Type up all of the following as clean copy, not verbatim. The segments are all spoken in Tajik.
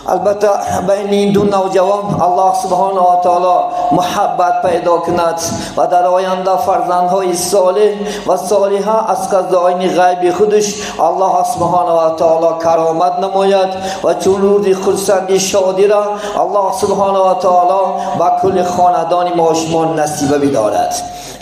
Албатта байни ин ду навҷавон Аллоҳ субҳонаҳу ва таоло муҳаббат пайдо кунад ва дар оянда фарзандҳои солеҳ ва солиҳа аз қазоини ғайби худаш Аллоҳ субҳонаҳу ва таоло каромат намояд ва чун рӯзи хурсанди шодиро Аллоҳ субҳонаҳу ва таоло ба кулли хонадони мо шумо насиба бидорад.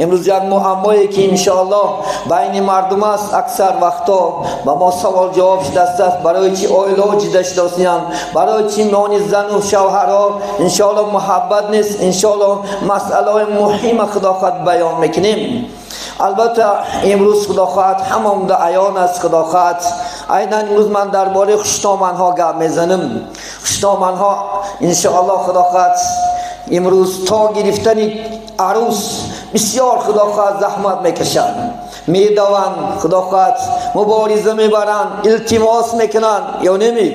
Имрӯз як муаммое ки иншоаллоҳ байни мардум аст, аксар вақто ба мо савол ҷавоб шудааст, барои чи оилаҳо ҷида шудастиянд, барои чи миёни зану шавҳарҳо иншоаллоҳ муҳаббат нест. Иншоаллоҳ масъалаҳои муҳима худо хоҳад баён мекунем. Албатта имрӯз худо хоҳад ҳамаонда аён аст. Худо хоҳад айнан имрӯз ман дар бораи хуштоманҳо гап мезанам. Хуштоманҳо иншоаллоҳ худо хоҳад имрӯз то гирифтани арӯс бисёр худо хоҳад заҳмат мекашанд, медаванд, худо хоҳад мубориза мебаранд, илтимос мекунанд ё неми.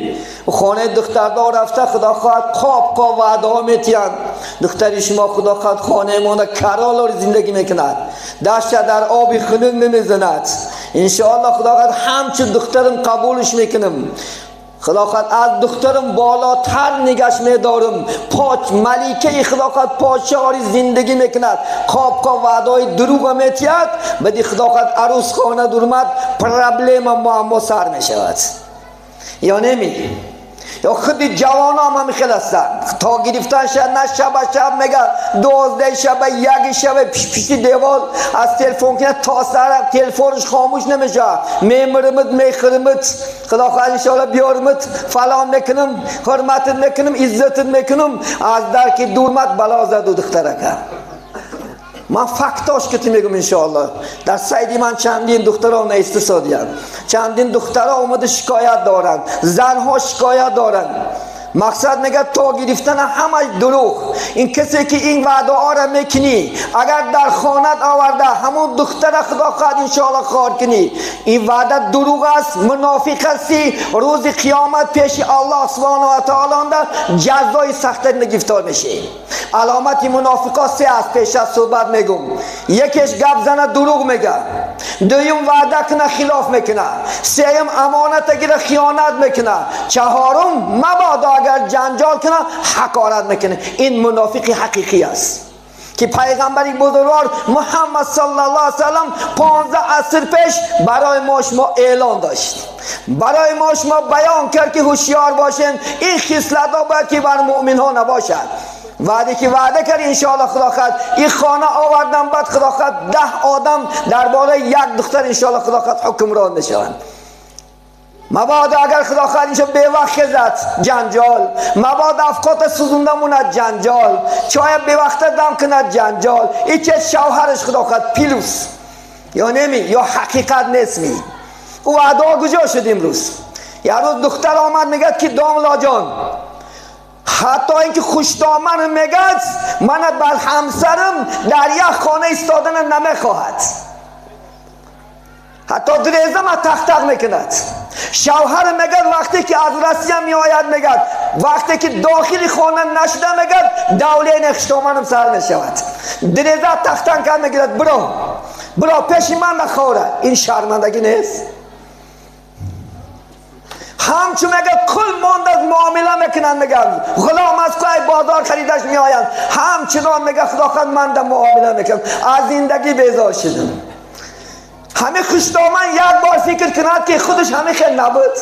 Хонаи духтардор рафта худо хоҳад қоб қоб ваъдаҳо метиҳанд. Духтари шумо худо хоҳад хонаи монда каролор зиндагӣ мекунад, дастша дар оби хунук намезанад. Иншоаллоҳ худо хоҳад ҳамчун духтарам қабулш мекунам, худо хоҳад аз духтарам болотар нигаш медорам. Поч маликаи худо хоҳад подшоҳи зиндагӣ мекунад, қоб қоб ваъдаҳои дурӯға метиҳад. Баъди худо хоҳад арӯс хона дурмад, проблема муаммо сар мешавад ё неми. Ё худи ҷавонам ҳам хел ҳастанд, то гирифтан шад на шаба шаб мега 12 шаба 1 шаба пишпишти девор аз телефон кунад то сара телефонаш хомӯш намешавад. Мемиримид, мехӯримид, худо хоҳад иншоалло биёримид, фалон мекунам, ҳурматит мекунам, иззатит мекунам. Аз дар ки дурмад бало заду духтарака. Ман фактош ки ту мегум иншоалло. Дар сайди ман чандин духтарон наистисодиянд, чандин духтаро омада шикоят доранд, занҳо шикоят доранд. Мақсад мегӯяд то гирифтана ҳамаш дурӯғ. Ин касе ки ин ваъдаҳоро мекунӣ, агар дар хонат оварда ҳамон духтара худо хоҳад иншоалло хор кунӣ, ин ваъда дурӯғ аст, мунофиқ ҳастӣ. Рӯзи қиёмат пеши Аллоҳ субҳонаҳу ва таоло ҷазои сахтар гирифтор мешӣ. Аломати мунофиқо се аст, пеш аз суҳбат мегум. Якеш гап зана дурӯғ мега, дуюм ваъда куна хилоф мекуна, сеюм амоната гира хиёнат мекуна, чаҳорум мабодо агар ҷанҷол куна ҳақорат мекуна. Ин мунофиқи ҳақиқӣ аст ки пайғамбари бузургвор Муҳаммад саллаллоҳу алайҳи васаллам 15 аср пеш барои мо шумо эълон дошт, барои мо шумо баён кард ки ҳушёр бошем. Ин хислатҳо бояд ки бар муъминҳо набошад. Ваъде ки ваъда кард иншоалло худо хоҳад ин хона овардан, баъд худо хоҳад 10 одам дар бораи як духтар иншоалло худо хоҳад ҳукмрон мешаванд. Мабодо агар худо хоҳад иншо бевақт хезад ҷанҷол, мабодо афқота сӯзонда монад ҷанҷол, чоя бевақта дам кунад ҷанҷол. Ин чиз шавҳараш худо хоҳад плюс ё неми ё ҳақиқат нестми. Ӯ ваъдаҳо куҷо шуд имрӯз? Як рӯз духтар омад мегӯяд ки домлоҷон, ҳатто инки хуштоман мегӯяд мана бар ҳамсарам дар як хона истодана намехоҳад, ҳатто дирезама тахтақ мекунад. Шавҳар мегӯяд вақте ки аз Россия меояд, мегӯяд вақте ки дохили хона нашуда, мегӯяд давлени хуштоманам сар мешавад, диреза тахтан кард мегӯяд биро биро пеши ман нахора. Ин шармандагӣ нест? Ҳамчун мегӯяд қул мондаз муомила мекунанд, мегӯяд ғулом аз кӯи бозор харидаш меоянд, ҳамчунон мегӯяд худо хоҳад манда муомила мекунам, аз зиндагӣ безор шудам. Ҳамин хуштоман як бор фикр кунад ки худаш ҳамин хел набуд,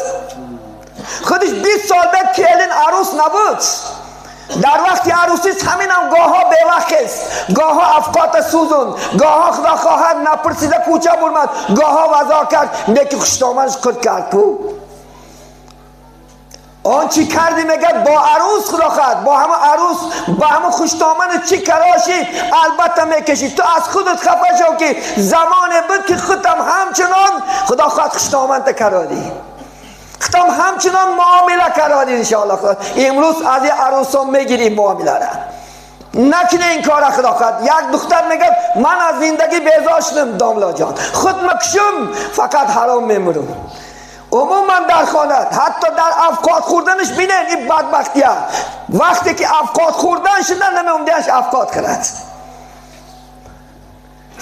худаш 20 сол бед келин арӯс набуд. Дар вақти арӯсист ҳаминам гоҳҳо бевақт хест, гоҳҳо афқота сӯзунд, гоҳҳо худо хоҳад напурсида кӯча бурмад, гоҳҳо вазо кард, лекин хуштоманаш қурд кард ку. Он чӣ кардӣ мегӯяд бо арӯс худо хоҳад, бо ҳама арӯс, бо ҳама хуштомани чӣ карошӣ албатта мекашӣ. Ту аз худат хафа шав ки замоне буд ки худам ҳамчунон худо хоҳад хуштоманта кародӣ, худам ҳамчунон муомила кародӣ иншоалло. Имрӯз аз ин арӯсон мегирӣ муомилара. Накунӣ ин кора худо хоҳад. Як духтар мегӯяд ман аз зиндагӣ безор шудам домлоҷон, худ мекушам, фақат ҳаром мемурам. Умуман дар хона ҳатто дар афқот хӯрданаш бинед ин бадбахтия. Вақте ки афқот хӯрдан шуда намеумдиаш афқот кунад.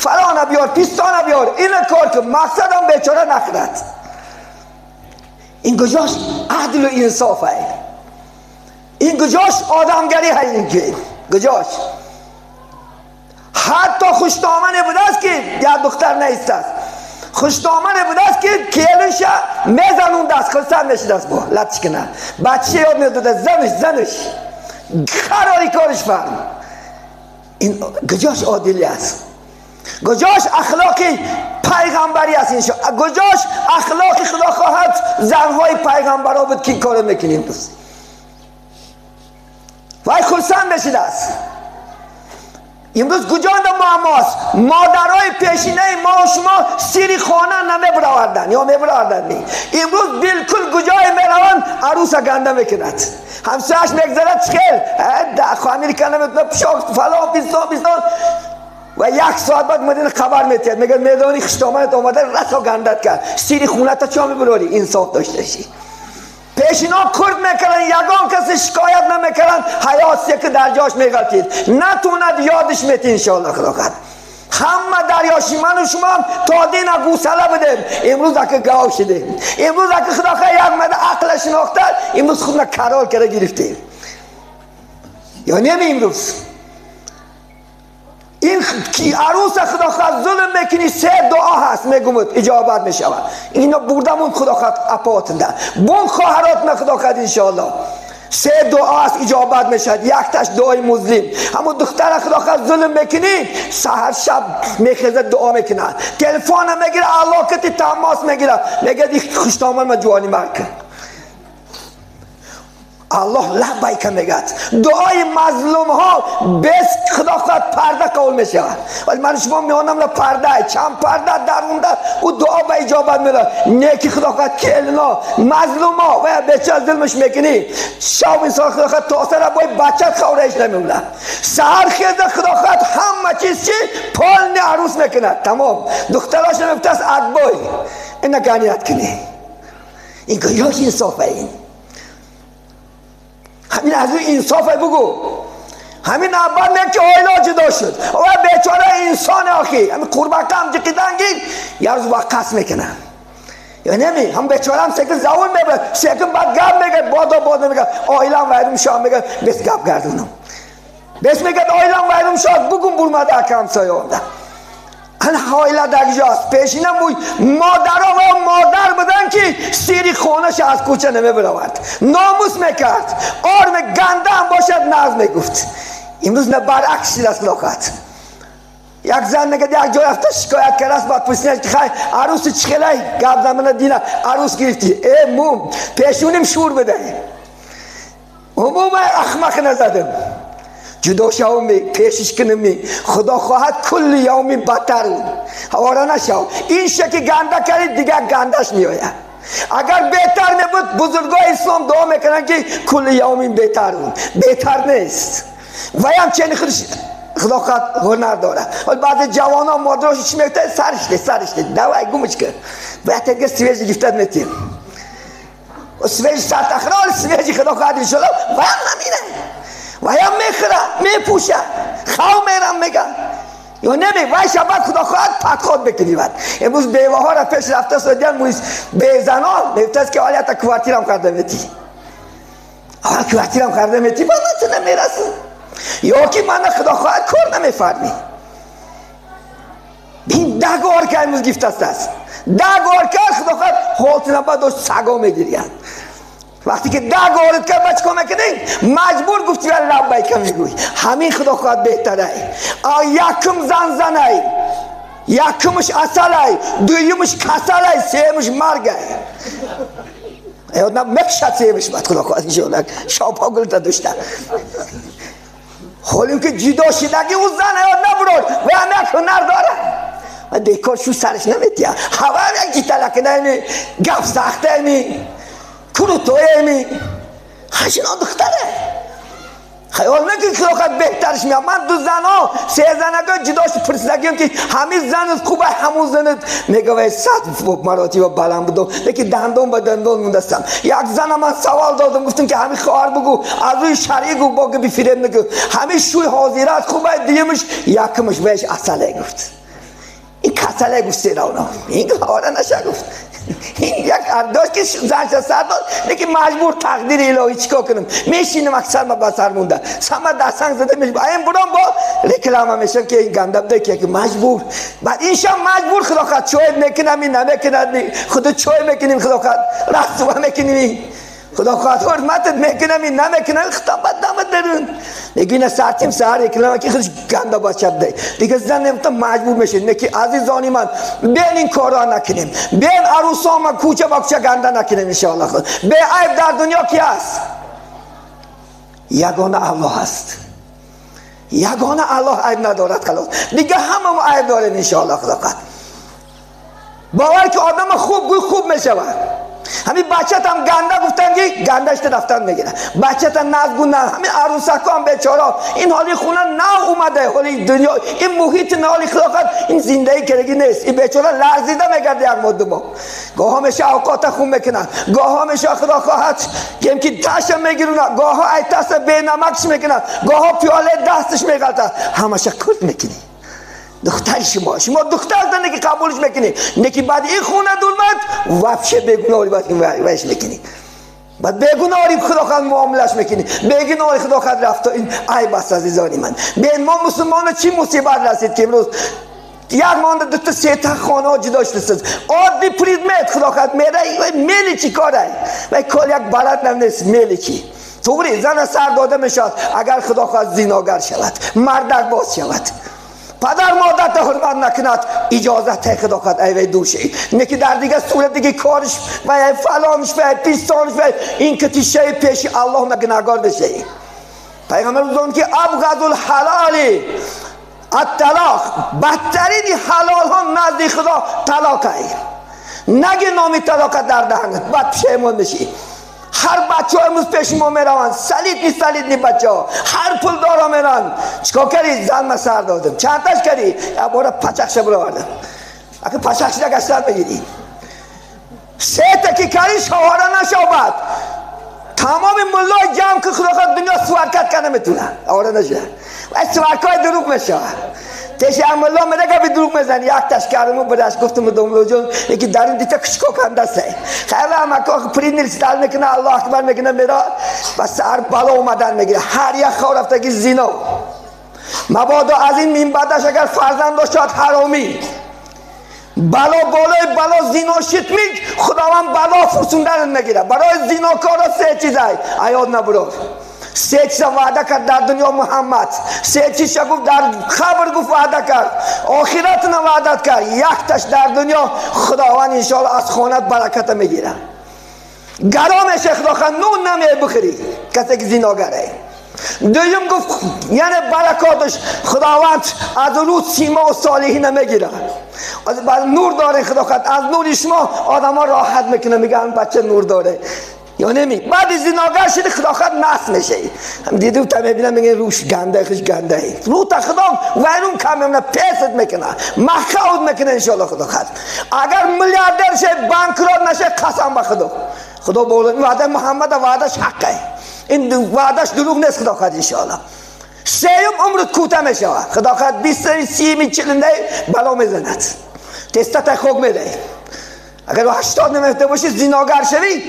Фалона биёр, пистона биёр, ина кор кун, мақсадам бечора нахӯрад. Ин куҷош адлу инсоф ай? куҷош одамгарӣ ҳай ин ки куҷош ҳатто хушдомане будааст ки як духтар наистааст хушдомане будааст ки келинша мезанундааст хурсанд мешудааст бо латиш кина бача ёд медодааст зануш зануш харори кориш фаҳм ин куҷош одилӣ аст куҷош ахлоқи пайғамбарӣ аст иншо куҷош ахлоқи худо хоҳад занҳои пайғамбаро буд ки ин корро мекунем дӯст вай хурсанд мешудааст имрӯз куҷонда муаммо аст модарои пешинаи мо шумо сири хона намебароварданд ё мебароварданд имрӯз билкул куҷое мераванд аруса ганда мекунад ҳамсояш мегзарад чихел америка наметуна пишох фалон бистон бистон ва як соат баъд мадина хабар метиҳад мегӯяд медонӣ хиштоманат омада расо гандат кард сири хоната чо мебарорӣ инсоф дошташӣ пешино курд мекарданд ягон касе шикоят намекарданд ҳаёт ки дар ҷош меғалтид натонад ёдиш мети иншоалло худо хоҳад ҳама дарёши ману шумоам то дина гӯсала будем имрӯз ака гав шудем имрӯз ака худо хоҳад як мада ақла шинохта имрӯз худна карол карда гирифтем ё неми имрӯз ин аруса худо хоҳад зулм мекунӣ се дуо ҳаст мегумуд иҷобат мешавад ино бурдамун худо хоҳад апотнда бун хоҳаротна худо хоҳад иншоалло се дуо аст иҷобат мешавад якташ дуои музлим ҳамун духтара худо хоҳад зулм мекунӣ саҳар шаб мехезад дуо мекунад телефона мегирад алло кати тамос мегирад мегӯяд хуштоман ма ҷувони марг кун аллоҳ лаббайка мегӯяд дуои мазлумҳо без худо хоҳад парда қабул мешавад вале ман шумо меонам ла парда чанд парда дарунда ӯ дуо ба иҷобат меравад неки худо хоҳад келино мазлумо ва бечора зулмш мекунӣ шаб инсон худо хоҳад то сара бой бачат хавраиш намемонад саҳар хеза худо хоҳад ҳама чиз чи полный арӯс мекунад тамом духтароша мегуфтааст отбой ина ганият кунӣ ин куҷош инсофа ин ҳамин аз рӯи инсофе бугӯ ҳамин аввал не ки оила ҷудо шуд ва бечора инсоне охи ҳамин қурбақаам ҷиқидан гир як рӯз ваққас мекунад ё неми ҳам бечораам секин завун мебарад секин баъд гап мегӯяд бодо бодо мегӯяд оилам вайрум шуд мегӯяд бес гап гардонам бес мегӯяд оилам вайрум шуд бугум бурмада ака ҳамсоёнда ана оила дар ҷост пешина модаро ва модар буданд ки сири хонаша аз кӯча намебаровард номус мекард орме гандаам бошад нағз мегуфт имрӯз на баръакс шудааст худо як зан мегӯяд як ҷой рафта шикоят кардааст баъд пурсиданд ки хай арӯси чӣ хелай гап замана дина арӯс гирифтӣ э мум пешуним шур бидаҳ умуман ахмақ назадем ҷудо шавми пешиш кунами худо хоҳад кулли явми бадтарун ҳавора нашав ин ше ки ганда кардӣ дигар гандаш меояд агар беҳтар мебуд бузургои ислом дуо мекунанд ки кулли явмин беҳтарун беҳтар нест ваям чени худш худо хоҳад ҳунар дорад ҳол баъзе ҷавонон модарош чӣ мегӯяд сариште сариште давай гумш кун бояд тега свежий гифтат метиҳем свежий сартахрол свежий худо хоҳад иншоалло ваям намирад ваям мехӯра мепӯша хав мерам мега ё неми вай шабад худо хоҳад подход мекунӣ бад имрӯз беваҳоро пеш рафта содиан безанон мегуфтааст ки ҳоли ҳатта квартирам харда метӣ ҳол квартирам харда метӣ ба ман ту намерасам ё ки мана худо хоҳад кор намефармӣ ин 10 гор ка имрӯз гифтастааст 10 гор ка худо хоҳад ҳолтина бад дошт саго мегирияд вақте ки 10 горит кард ба чӣ кор мекунӣ маҷбур гуфти ва лаббайка мегӯй ҳамин худо хоҳад беҳтарай якум зан занай якумш асалай дуюмш касалай сеюмш маргай мекушад сеюмш бад худо хоҳад иншоалло шопо гулта дошта ҳолим ки ҷудо шидаги ӯ зан ёд набурод ва ҳам як ҳунар дорад ва бекор шу сараш наметия ҳавам як ҷиталакинами гап сахтами крутоеми хашино духтаре хаёл накун худо беҳтарш меям ман ду зано се занако ҷудош пурсидагием ки ҳамин занат хуба ҳамун занат мегӯяд 100 маротиба баланд будам лекин дандон ба дандон мондастам як зана ман савол додам гуфтам ки ҳамин хоҳар бугӯ аз рӯи шаръӣ гӯ бо гапи фиреб нагӯ ҳамин шӯи ҳозират хуба дуюмаш якумаш баеш асале гуфт ин касале гуфт серавно ин ҳора наша гуфт. Як ардош ки занша сар дод, лекин маҷбур тақдири илоҳӣ чикор кунам? Мешинам аксар ма ба сар монда. Сама дастанг зада мешам. Аям бурам бо реклама мешам ки ин ганда буда ки маҷбур. Баъд ин шам маҷбур худо хоҳад чой мекунам, ин намекунад, худ чой мекунем худо хоҳад, расва мекунем. Худо хоҳад ҳурматат мекунам, ин намекунам, худо бад дамат дарун. Мегӯй на сартим саҳар реклама ки худаш ганда бача буда. Дигар зан намта маҷбур мешед. Неки азизони ман, бен ин корро накунем. Бен арӯсома кӯча ба кӯча ганда накунем иншоаллоҳ. Беайб дар дунё ки аст? Ягона Аллоҳ аст. Ягона Аллоҳ айб надорад халос. Дигар ҳамамо айб дорем иншоаллоҳ худо хоҳад. Бовар ки одам хуб гӯй хуб мешавад. Ҳамин бачатам ганда гуфтан ки гандашта рафтан мегирад. Бачата назгу на, ҳамин арӯсакам бечора. Ин ҳоли хона нав омада, ҳоли дунё, ин муҳити ҳоли хилофат, ин зиндагӣ кардагӣ нест. Ин бечора ларзида мегарда як моҳ ду моҳ. Гоҳо меша авқота хун мекунад, гоҳо меша худо хоҳад кем ки таша мегирунад, гоҳо ай таста бенамакш мекунад, гоҳо пиёлаи дасташ меғалтад. Ҳамаша курт мекунӣ. Духтари шумо, шумо духтар зане ки қабулш мекунӣ, неки баъд ин хона дурмад, вообще бегуноҳи баъд вайш мекунӣ. Баъд бегуноҳи худо хоҳад муомилаш мекунӣ, бегуноҳи худо хоҳад рафто. Ин айб аст азизони ман. Бен мо мусулмоно чӣ мусибат расид ки имрӯз як монда дута сета хонаҳо ҷудо шудааст. Оддӣ предмет худо хоҳад мерай, мели чӣ корай? Вай кор як балад нам нест, мели чӣ? Туғри зана сар дода мешавад агар худо хоҳад зиногар шавад, мардак боз шавад. Падар модарта ҳурмат накунад, иҷозат худо хоҳад ай вай дур шавед. Неки дар дигар сурат диги корш вай фалонш вай пистонш вай ин ки тишаи пеши Аллоҳ на гунаҳгор мешавӣ. Пайғамбар гуфтанд ки абғазул ҳалоли ат-талоқ, бадтарини ҳалолҳо назди Худо талоқ ай. Наги номи талоқа дар даҳанат, бад пушаймон мешӣ. Ҳар бачаҳо имрӯз пеши мо мераванд, солидный солидный бачаҳо, ҳар пулдорро мераванд. Чикор кардӣ? Зан ма сар додам. Чандташ кардӣ? Як бора пачақша баровардам. Ака пачақшида гаштан мегирӣ. Сета ки кардӣ шоҳора нашобад. Тамоми муллои ҷамъ ки худо хоҳад дунё сваркат карда метавонад. Ора нашуда. Вай сваркаи дурӯғ мешавад. Теши мулло меда гапи дурӯғ мезанӣ. Якташ кардиму бираш гуфтам домлоҷон, яки дар ин дита кушко кандастай. Хайр амако принил стал мекуна, Аллоҳ акбар мекуна, мера ба сар бало омадан мегира. Ҳар як хор рафтаги зино. Мабодо аз ин минбаъдаш агар фарзанд дошт ҳаромӣ. Бало болои бало зино шитмик, Худованд бало фурсундан мегира. Барои зинокоро се чизай аёд набурор. Се чиза ваъда кард дар дунё Муҳаммад. Се чиза гуфт дар қабр гуфт ваъда кард. Охиратна ваъдат кард. Якташ дар дунё Худованд иншоаллоҳ аз хонат бараката мегира. Гаро меше худо хоҳад нун намебухӯрӣ касе ки зиногаре. Дуюм гуфт яъне баракоташ Худованд аз рӯз симо солиҳина мегирад. Аз нур дора худо хоҳад аз нури шумо одамҳо роҳат мекунанд, мегӯянд бача нур дора. یا نمی بعد زیناگر شده خدا خود نس میشه. هم دیدم تا میبینم میگه روش گنده خوش گنده رو تا خدا ویرون کم میمونه پیست میکنه مخاود میکنه انشالله خدا خود. اگر میلیاردر شه بانکرات نشه قسم به خدا. خدا بوله وعده محمد وعدهش حقه. این وعدهش دروغ نیست خدا خود انشالله. سیوم عمرت کوتاه میشه. خدا خود 20 30 40 بلا میزند. تستا تا خوک میده. اگر 80 نمیفته باشی زیناگر شوی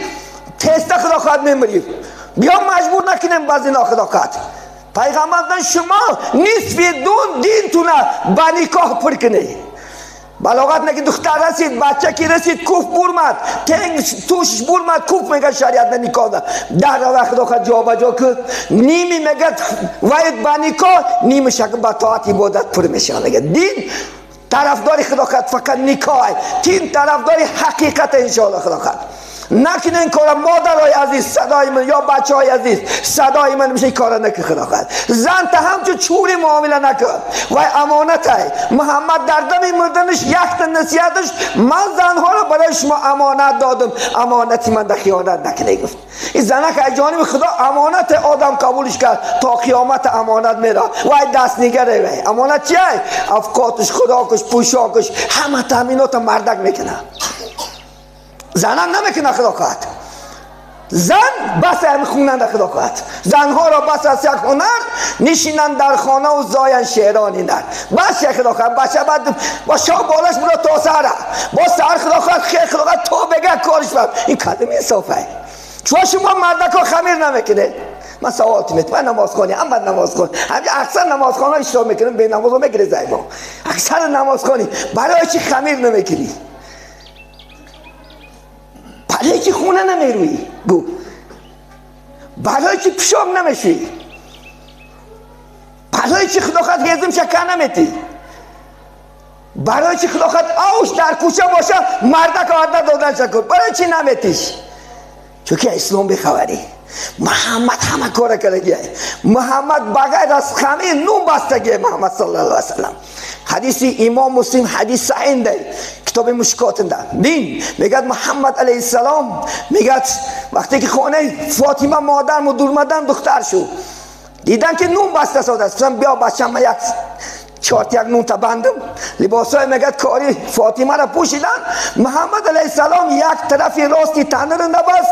تست خدا خواهد میمری. بیا مجبور نکنیم با زنا خدا خواهد. پیغمبر شما نصف دون دینتونه با نکاح پر کنی. بلاغت نگی دختر رسید بچه کی رسید کوف برمد تنگ توش برمد کوف میگه شریعت نکاح ده در وقت خدا خواهد جا با جا که نیمی میگه وید با نکاح نیمی شک با طاعت عبادت پر میشه. میگه دین طرفدار خدا خواهد فقط نکاح، دین طرفدار حقیقت انشاءالله خدا خواهد. نکنه این کارا مادرای عزیز صدای من یا بچه های عزیز صدای من میشه این کارا نکن خدا خواهد. زن تا همچون چوری معامله نکن وای امانت های محمد در دم مردنش یک تا نصیحتش من زنها را برای شما امانت دادم امانتی من در خیانت نکنه گفت. این زنک از جانب خدا امانت آدم قبولش کرد تا قیامت امانت میره وای دست نگره وای امانت چیه؟ افکاتش خوراکش پوشاکش همه تامینات مردک میکنه. زنم نمیکنه خدا خواهد. Зан бас ҳами хонанда худо хоҳад. Занҳоро бас аз як ҳунар нишинанд дар хона ва зоянд шерони нар. Бас як худо хоҳад. Бача баъд бо шоҳ болаш буро то саҳра. Бо саҳар худо хоҳад, хел худо хоҳад, то бега кориш бад. Ин кадом инсоф ай? Чун шумо мардакҳо хамир намекунед? Ман савол метам. Ман намозхонӣ, ҳам бад намозхон. Ҳамин аксар намозхонҳо иштирок мекунем, бе намозо мегиред займо. Аксар намозхонӣ. Барои чӣ хамир намекунӣ? Барои чӣ хона намерӯӣ? Гу. Барои чӣ пишок намешӯӣ? Барои чӣ худо хоҳад ҳезум шакар наметӣ? Барои чӣ худо хоҳад ош дар кӯча боша, мардак оварда додан шакур? Барои чӣ наметиш? Чунки ислом бехабарӣ. Муҳаммад ҳама кора кардагиай. Муҳаммад ба ғайр аз хамир нун бастагиай. Муҳаммад саллаллоҳу алайҳи васаллам. Ҳадиси имом Муслим, ҳадис саҳеҳ, китоби Мушкотинда. Бин, мегӯяд Муҳаммад алайҳиссалом, мегӯяд вақте ки хонаи Фотима модарму дурмадан духтар шуд, дидан ки нун баста содааст. Гуфтам биё бачам, ман як чорт як нун та бандам. Либосҳои мегӯяд кори Фотимаро пӯшидан. Муҳаммад алайҳиссалом як тарафи рости тануро набаст,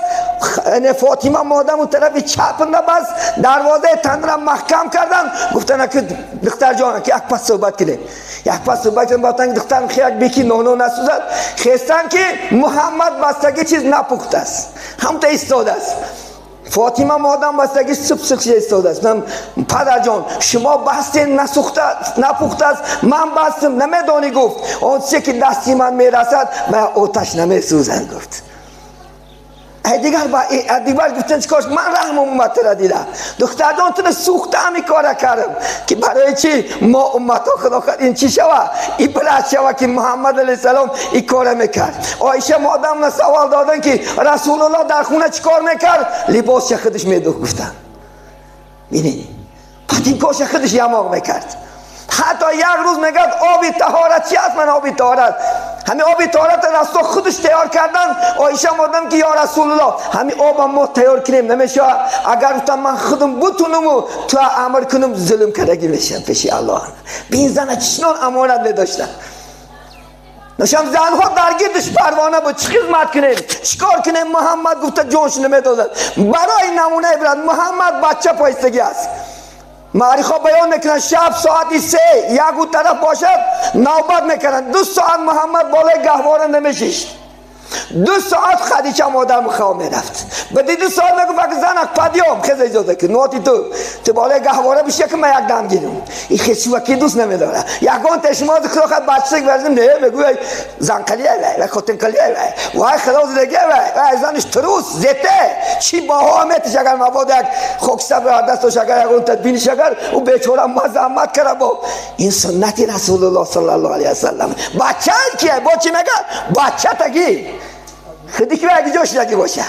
Фотима модаму тарафи чап набаст, дарвозаи тануро маҳкам кардан. Гуфтанд ки духтарҷон, ки як пас суҳбат кунем. Як пас суҳбат кунем, гуфтанд духтарам як беки ноно насӯзад. Хестан ки Муҳаммад бастаги чиз напухтааст, ҳамта истодааст. Фотима модам бастаги суп-суп истодааст. Падарҷон, шумо бастен напухтааст, ман бастам, намедонӣ гуфт. Он чизе ки дасти ман мерасад, ба оташ намесӯзад гуфт. Ай дигар ба дигар гуфтан чикор? Ман раҳм умматро дидам. Духтарҷон, туро сӯхта ҳами кора кардам ки барои чӣ мо умматҳо худо хоҳад ин чӣ шава? Ибрат шава ки Муҳаммад алайҳиссалом ин кора мекард. Оиша модамна савол додан ки Расулуллоҳ дар хона чӣ кор мекард? Либосша худаш медухт гуфтан. Бинед, патинкоша худаш ямоқ мекард. Ҳатто як рӯз мегӯяд оби таҳорат чи аст? Ман оби таҳорат, ҳамин оби таҳорат Расул худаш тайёр кардан. Оиша модам ки ё Расулуллоҳ, ҳамин оба мо тайёр кунем намешавад? Агар гуфтам ман худам бутунуму ту амр кунам, зулм кардагӣ мешавам пеши Аллоҳ. Бин зана чунон амонат медоштанд. Ношам занҳо дар гирдиш парвона буд. Чӣ хизмат кунем, чӣ кор кунем? Муҳаммад гуфта ҷонш намедодад. Барои намуна ибрат Муҳаммад бача поистагӣ аст. Маърихо баён мекунанд шаб соати 3 як у тараф бошад навбат мекунанд. 2 соат Муҳаммад болои гаҳвора намешишт. 2 соат Хадича модарам хоб мерафт. Баъди 2 соат мегуфт вақт занак падиём хез иҷоза кун, ноти ту болои гаҳвора бишия ки ман як дам гирам. Ин хесуваки дӯст намедорад. Ягон тешмози худо хоҳад бача варзим не мегӯяд занқалия вай ва хотинқалия вай вай худо зидаги вай вай заниш трус зете чӣ баҳо метиш агар мабодо як хоксабр аз даст дош, агар ягон тадбиниш, агар ӯ бечора мазаммат кара бо ин суннати Расулуллоҳ саллаллоҳу алайҳи васаллам. Бача кия бо чӣ мегӯяд? Бача таги худи ки як ҷо шидаги боша.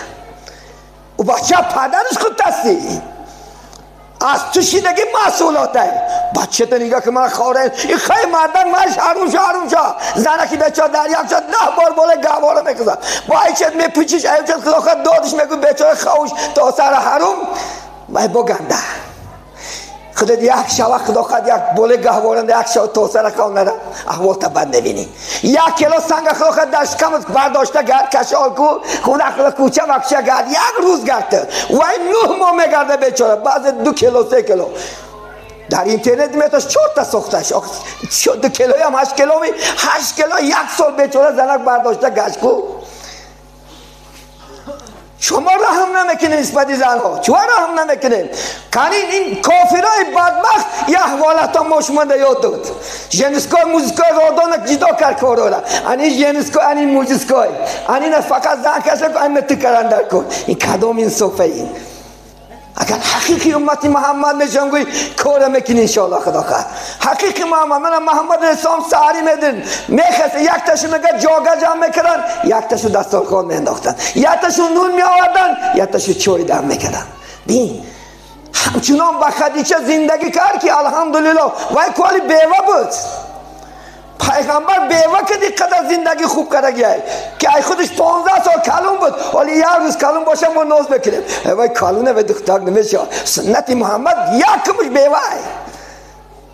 Ӯ бача падараш худ тасти аз ту шидаги масъулотай. Бачата нигоҳ ки ман хора ин хай мардан ман ҳарум шо, ҳарум шо. Занаки бечора дар як ҷо 10 бор болои гаҳвора мекузад. Бо айчет мепӯчиш, айчет худо хоҳад додиш мегӯ бечора хавш то сара ҳарум вай бо ганда. Худат як шава худо хоҳад як болои гаҳвора як шава то сара хав нара аҳволта бад мебинӣ. 1 кило санга худо хоҳад дар шикамат бардошта гард кашол ку худа худо кӯча вакча гард як рӯз гард вай 9 моҳ мегарда бечора. Баъзе 2 кило 3 кило дар интернет метош 4 та сохташ. 2 килоям 8 кило ми 8 кило як сол бечора занак бардошта гашт ку. Шумо раҳм намекунед нисбати занҳо. Чуво раҳм намекунед? Кани ин кофирои бадбахт як аҳволато мо шумо да ёд дод. Женской мужской родона ҷидо кард корора. Ани женской, ани мужской. Ани на фақат зан каша ку, ани ту карандар кун. Ин кадом инсофа ин? Агар ҳақиқи уммати Муҳаммад мешавам гӯй кора мекунӣ иншоаллоҳ худо хоҳад. Ҳақиқи Муҳаммад мана Муҳаммад алайҳиссалом саҳарӣ медин. Мехест якташу мегӯяд ҷога ҷамъ мекарданд, якташу дастархон меандохтанд, якташу нун меоварданд, якташу чой дам мекарданд. Бин ҳамчунон ба Хадича зиндагӣ кард ки алҳамдулиллоҳ вай коли бева буд. Пайғамбар бева ки қадар зиндагӣ хуб кардагиай ки ай худаш 15 сол калон буд. Ҳоли як рӯз калон боша мо ноз мекунем. Вай калоне вай духтар намешавад. Суннати Муҳаммад якумш бевай.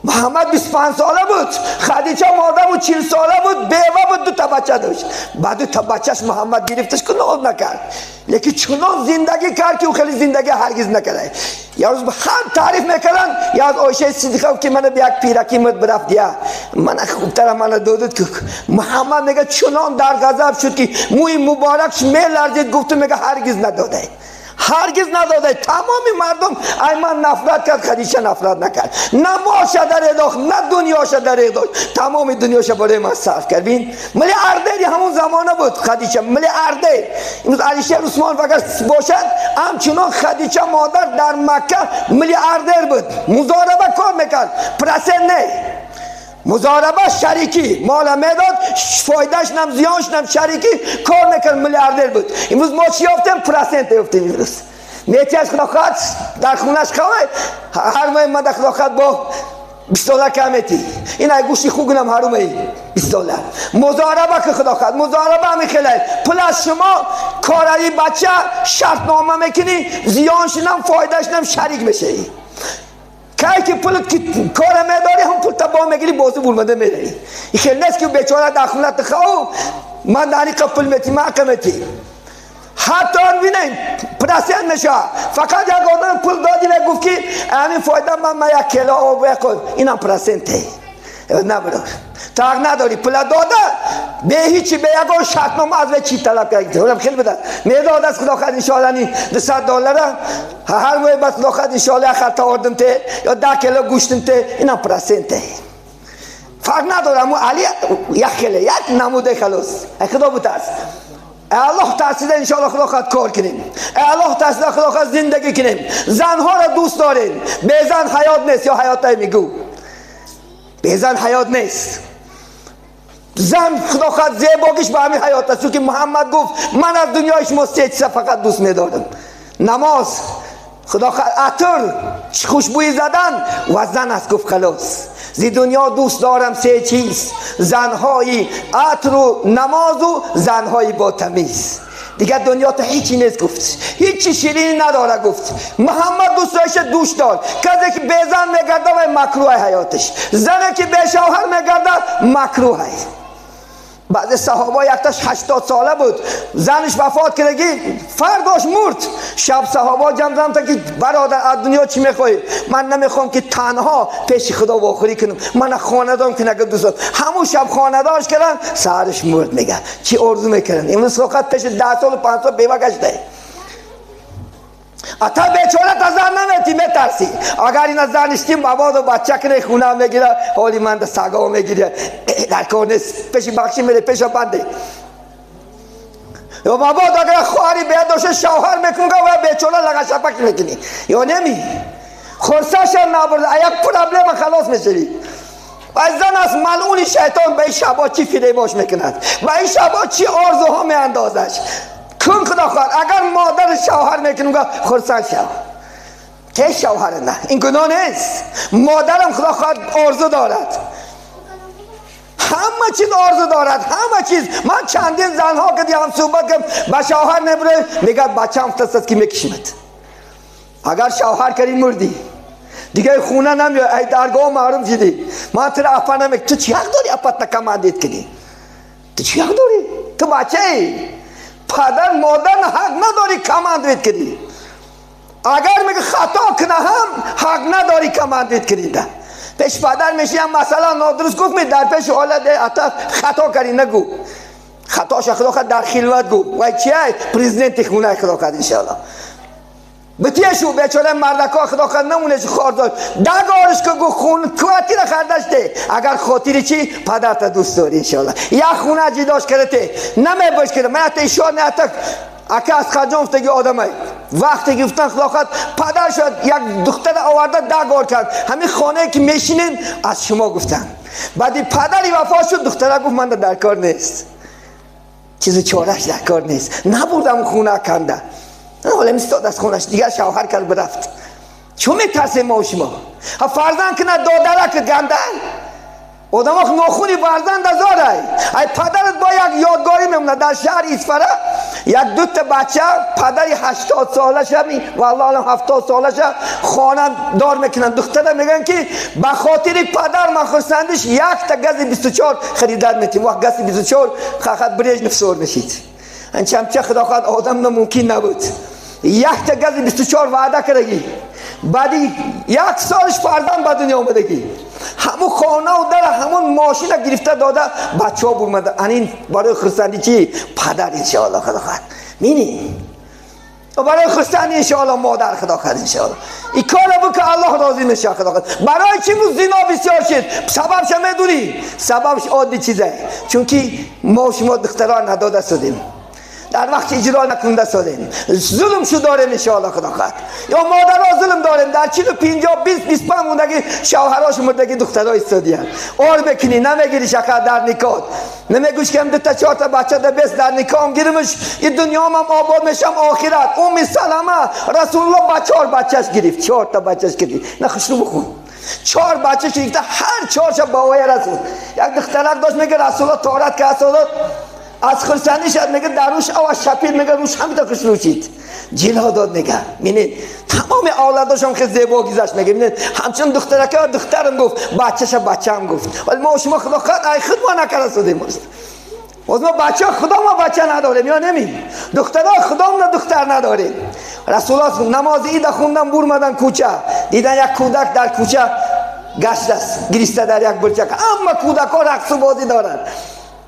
محمد 25 ساله بود، خدیجه مادر بود 40 ساله بود، بیوه بود، دو تا بچه داشت. بعد دو تا بچهش محمد گرفتش که ناز نکرد، لیکن چنان زندگی کرد که او خیلی زندگی هرگز نکرد. یا روز هم تعریف میکردن، یا از عایشه صدیقه که من به یک پیرکی مد برفت، یا من خوبتر من دادد که محمد میگه چنان در غضب شد که موی مبارکش میلرزید، گفت میگه هرگز نداده، هرگز نداده. تمام مردم ای من نفرت کرد، خدیجه نفرت نکرد، نه ماشه در انداخت، نه دنیاشه در انداخت، تمام دنیاشه برای من صرف کرد. ببین میلیاردر همون زمانه بود خدیجه، میلیاردر. امروز علیشیر عثمان اگر باشد، همچنان خدیجه مادر در مکه میلیاردر بود. مضاربه کار میکرد، پرسن نه، مضاربه شریکی، مال میداد، فایدهش نم زیانش نم شریکی کار میکرد، میلیاردر بود. امروز ما چی یافتیم؟ پرسنت یافتیم. امروز میتیش خدا خواهد در خونش خواه، هر ماه من در خدا خواهد با $20 کم میتی، این ای گوشی خوگنم هر ماه $20. مضاربه که خدا خواهد، مضاربه همی خیلی پول از شما کارایی بچه شرط نامه میکنی، زیانش نم فایدهش نم شریک میشه. کی که پول کار میداری هم پول تبا میگیری، بازو برمده میداری. این خیلی نیست که بیچاره در خونه تخواهو من در این پول میتی، من قیمتی حتی بینیم پرسین میشه. فقط یک آدم پول دادی و گفت که همین فایده من یک کیلو آب بخور، اینم پرسنته. نه برو تاق نداری، پول داده به هیچی، به یگان شرطنامه از وی چی طلب کرد. اونم خیلی بده میداد از خدا خد انشاءالله $200 هر ماه بس خدا خد انشاءالله آخر تا آوردم ته یا 10 کیلو گوشتم ته، اینم پرسنته. فرق نداره، مو علی یک خیلی یک نموده خلاص. خدا بترس، الله ترسیده انشاءالله خدا خد کار کنیم، الله ترسیده خدا خد زندگی کنیم. زنها را دوست داریم، به زن حیات نیست، یا حیات میگو به زن حیات نیست. زن خدا خواهد زیباگیش به همین حیات است، چون که محمد گفت من از دنیای شما سه چیز فقط دوست می‌دارم: نماز، خدا خواهد عطر خوشبویی زدن و زن است. گفت خلاص زی دنیا دوست دارم سه چیز: زنهای عطر و نماز و زنهای با تمیز. دیگه دنیا تا هیچی نیست گفت، هیچی شیرینی نداره گفت. محمد دوست داشت دوش دار. کسی که به زن میگرده و مکروه حیاتش، زنی که به شوهر میگرده مکروه. بعض صحابه یکتاش 80 ساله بود، زنش وفات کردگی، فرداش مرد. شب صحابه جمع زدن تا که برادر از دنیا چی میخوای؟ من نمیخوام که تنها پیش خدا واخوری کنم، من خانه دارم که نگه دوست دارم. همون شب خانه دارش کردن، سرش مرد. میگه چی آرزو میکردن؟ امروز فقط پیش 10 سال و 5 سال بیوه گشته. اتا بیچاره تا زن نمیتی، میترسی. اگر این از زن نشتیم بابا و بچه کنه خونه میگیره، حالی من ده سگا میگیره، در کار نیست، پیش بخشی میره پیش بنده. یا بابا اگر خواهری باید داشته شوهر میکنه و بیچاره لغه شپک میکنی یا نمی خرسش هم نبرده، یک پرابلم خلاص میشی. و زن از ملعون شیطان به این شبا چی فریباش میکند، به این شبا چی آرزوها میاندازش. کن خدا خواهد اگر مادر شوهر میکنم خرسند شو که شوهر نه، این گناه نیست. مادرم خدا خواهد آرزو دارد، همه چیز آرزو دارد، همه چیز. من چندین زنها که دیگه هم صحبت کردم به شوهر نبره، میگه بچه‌م افتاد که میکشمت، اگر شوهر کردی مردی دیگه، خونه نمیای، ای درگاه محروم شدی. من تو را اپا نمیکنم. تو چی حق داری اپات نکماندید کنی؟ تو چی حق داری؟ تو بچه ای، پدر مادر حق نداری کماندید کنی. اگر میگه خطا کنه هم حق نداری کماندید کنی. ده پیش پدر میشی هم مثلا نادرست گفت می در پیش حالت حتی خطا کردی نگو، خطاش خدا خد در خلوت گو. وای چیه پرزیدنت خونه خدا خد انشاءالله بتیشو بیچاره مردکا خدا خد نمونه چی خار داشت دگارش که گو خون کواتی را خردشته. اگر خاطری چی پدر تا دوست داری انشاءالله یا خونه جداش کرده نمی باش کرده. من حتی اشار نه حتی اکه از خجام افتگی آدمای وقتی گفتن خدا خد پدر شد یک دختر آورده دگار کرد، همین خانه که میشینین از شما گفتن. بعدی پدری وفات شد، دختره گفت من در کار نیست، چیز چارش در کار نیست، نبردم خونه کنده. حالا میستاد از خونش دیگه شوهر کرد برفت. چون میترسیم ما و شما فرزند که نه دادره که گنده آدم ها ناخونی فرزند ازاره. ای پدرت با یک یادگاری میمونه. در شهر اسفره یک دو تا بچه پدری 80 ساله شمی والله الان 70 ساله شه خانه دار میکنن. دختره میگن که به خاطر پدر من خرسندش یک تا گز 24 خریدار میتیم. وقت گز 24 خاطر برژنف سور میشید. این چمچه خدا خواهد آدم ممکن نبود. یک تا گز 24 وعده کردگی، بعدی یک سالش فرزند به دنیا آمدگی، همون خانه و در همون ماشین گرفته داده بچه ها برمده. این برای خرسندی چی؟ پدر انشاءالله خدا خواهد مینی و برای خرسندی انشاءالله مادر خدا خواهد انشاءالله. این کار بود که الله راضی میشه خدا خواهد. برای چی زنا بسیار شد؟ سببش میدونی؟ سببش عادی چیزه، چون که ما شما دختران نداده شدیم، در وقت اجرا نکنده سادیم، ظلم شو داریم انشاءالله خدا خواهد. یا مادرها ظلم داریم در 40 50 20 25 موندگی شوهراش مردگی دخترها ایستادین آر بکنی نمیگیری شکر در نکات نمیگوش که دو تا چهار تا بچه ده بس در نکام گیرمش این دنیا هم آباد میشم آخرت. ام سلمه رسول الله با 4 بچهش گرفت، 4 تا بچهش گرفت. نه خوشو بخون 4 بچهش گرفت، هر 4 شب با وای رسول. یک دخترک داشت میگه رسول الله تورات که از خرسندی شد میگه دروش او شپید میگه روش هم تا خوش جلا داد میگه. ببینید تمام اولاداشم خیلی زیبا گذشت میگه. ببینید همچون دخترکه دخترم گفت بچه‌ش بچه‌م گفت. ولی ما شما خدا خود ای خود ما نکرده شدیم. باز ما بچه خدا ما بچه نداریم یا نمی دخترها خدا ما دختر نداریم. رسول الله نماز عید خوندن برمدن کوچه، دیدن یک کودک در کوچه گشت است گریسته در یک برچک، اما کودک‌ها رقص و بازی دارند.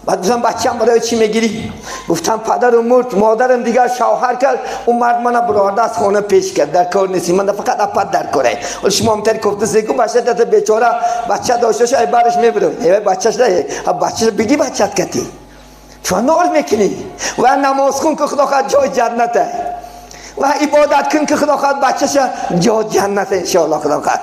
بعد گفتم بچه‌م برای چی میگیری؟ گفتم پدرم مرد، مادرم دیگر شوهر کرد، اون مرد منو برآورده از خانه پیش کرد، در کار نیستی، من فقط اپد در کاره. ولی شما همتر گفته زیگو بچه دت بیچاره بچه داشته باشه ای برش میبره، ای بچه‌ش نه، بچه‌ش بگی بچت کتی. چون نار میکنی و نماز خون که خدا خواهد جای جنته و عبادت کن که خدا خواهد بچه‌ش جای جنته ان شاء الله خدا خواهد.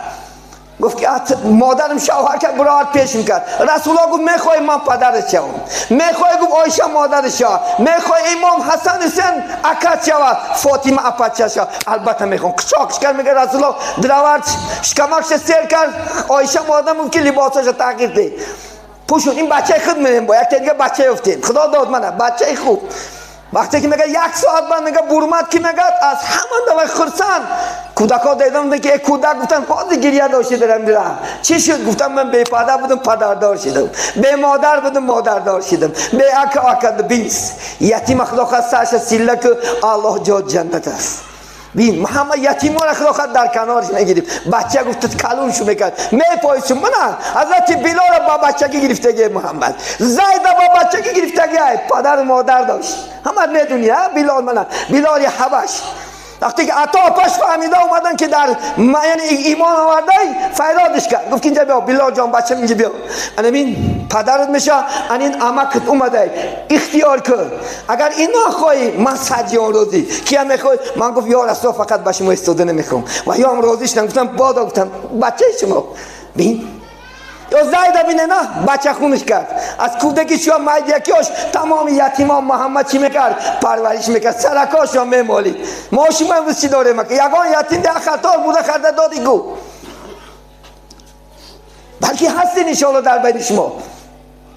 گفت که مادرم شوهر کرد برادر پیشم کرد. رسول الله گفت میخوای من پدرت شوم، میخوای گفت عایشه مادرش شوم، میخوای امام حسن حسین اکت شوم، فاطمه اپت شوم. البته میخوام. قچاقش کرد میگه رسول الله دراورد شکمکش سیر کرد. عایشه مادرم گفت که لباسش تغییر ده پوشون، این بچه خود میریم با یک دیگه بچه افتیم خدا داد منه بچه خوب. وقتی که میگه یک ساعت بعد میگه برمد که میگه از همان دوای خرسند کودک‌ها دیدم که یک کودک گفتن باز گریه داشتی دارم میرم چی شد؟ گفتم من بی پدر بودم پدردار شدم، بی مادر بودم مادردار شدم، بی اکا اکا بیس یتیم خدا خواست سرش سیله که الله جا جنت است. بین محمد یتیم را خدا خواست در کنارش میگیریم. بچه گفت کلون شو میکرد میپایشون من حضرت بلال با بچگی گرفتگی محمد، زید با بچگی گرفتگی پدر و مادر داشت. همه میدونی ها بلال من بلال حبش وقتی که عطا پاش فهمیده اومدن که در یعنی ایمان آورده فریادش کرد گفت اینجا بیا بلال جان بچه اینجا بیا، این پدرت میشه این عمکت اومده اختیار کن، اگر این نخواهی من صد جان راضی کیم میخوای؟ من گفت یا رسول فقط به شما استاده نمیخوام و یا هم راضی شدم. گفتم بادا گفتم بچه شما بین یا زید بینه نه بچه خونش کرد از کودکی شو مایدیکیاش تمام یتیمان محمد چی میکرد؟ پرورش میکرد، سرکاش هم میمالید. ما شما امروز چی داریم؟ یگان یتیم ده خطار بوده خرده دادی گو بلکه هستین انشاءالله در بین شما.